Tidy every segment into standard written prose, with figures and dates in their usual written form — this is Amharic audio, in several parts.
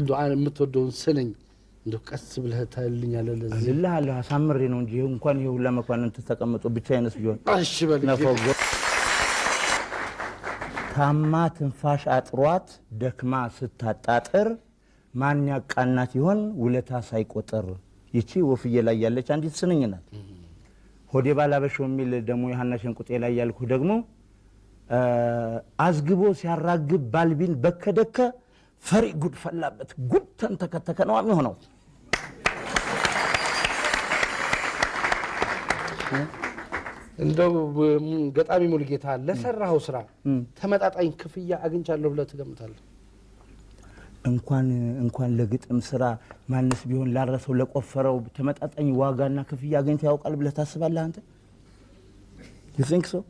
እንደው የምትወደውን ስንኝ እንደው ቀስ ብለህ ታልኛለህ። ለዚህ እልሃለሁ፣ አሳምሬ ነው እንጂ እንኳን ይሄ ሁላ መኳንንት ተቀምጦ ብቻዬንስ ቢሆን። እሺ በል። ነፈጎ። ታማ ትንፋሽ አጥሯት ደክማ ስታጣጥር ማን ያቃናት ይሆን ውለታ ሳይቆጥር? ይቺ ወፍዬ ላይ ያለች አንዲት ስንኝ ናት። ሆዴ ባላበሸው የሚል ደግሞ የሀና ሸንቁጤ ላይ ያልኩህ ደግሞ አዝግቦ ሲያራግብ ባልቢን በከደከ ፈሪ ጉድ ፈላበት ጉድ ተንተከተከ ነው የሚሆነው። እንደው ገጣሚ ሙሉጌታ፣ ለሰራኸው ስራ ተመጣጣኝ ክፍያ አግኝቻለሁ ብለህ ትገምታለህ? እንኳን ለግጥም ስራ ማንስ ቢሆን ላረሰው ለቆፈረው ተመጣጣኝ ዋጋና ክፍያ አግኝቶ ያውቃል ብለህ ታስባለህ አንተ? You think so?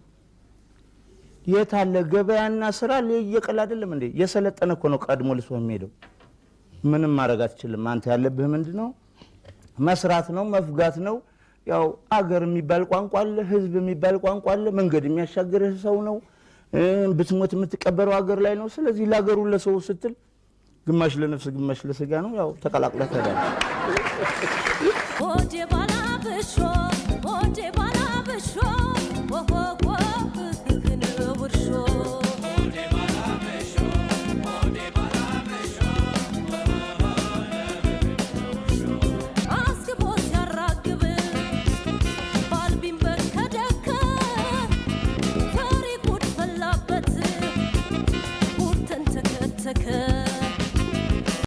የት አለ? ገበያና ስራ ለየቅል አይደለም እንዴ? የሰለጠነ እኮ ነው ቀድሞ ልሶ የሚሄደው። ምንም ማድረግ አትችልም። አንተ ያለብህ ምንድን ነው? መስራት ነው፣ መፍጋት ነው። ያው አገር የሚባል ቋንቋ አለ፣ ህዝብ የሚባል ቋንቋ አለ። መንገድ የሚያሻግርህ ሰው ነው። ብትሞት የምትቀበረው አገር ላይ ነው። ስለዚህ ለአገሩ ለሰው ስትል ግማሽ ለነፍስ ግማሽ ለስጋ ነው። ያው ተቀላቅለህ ትሄዳለህ። ሆዴ ባላብሾ ሆዴ።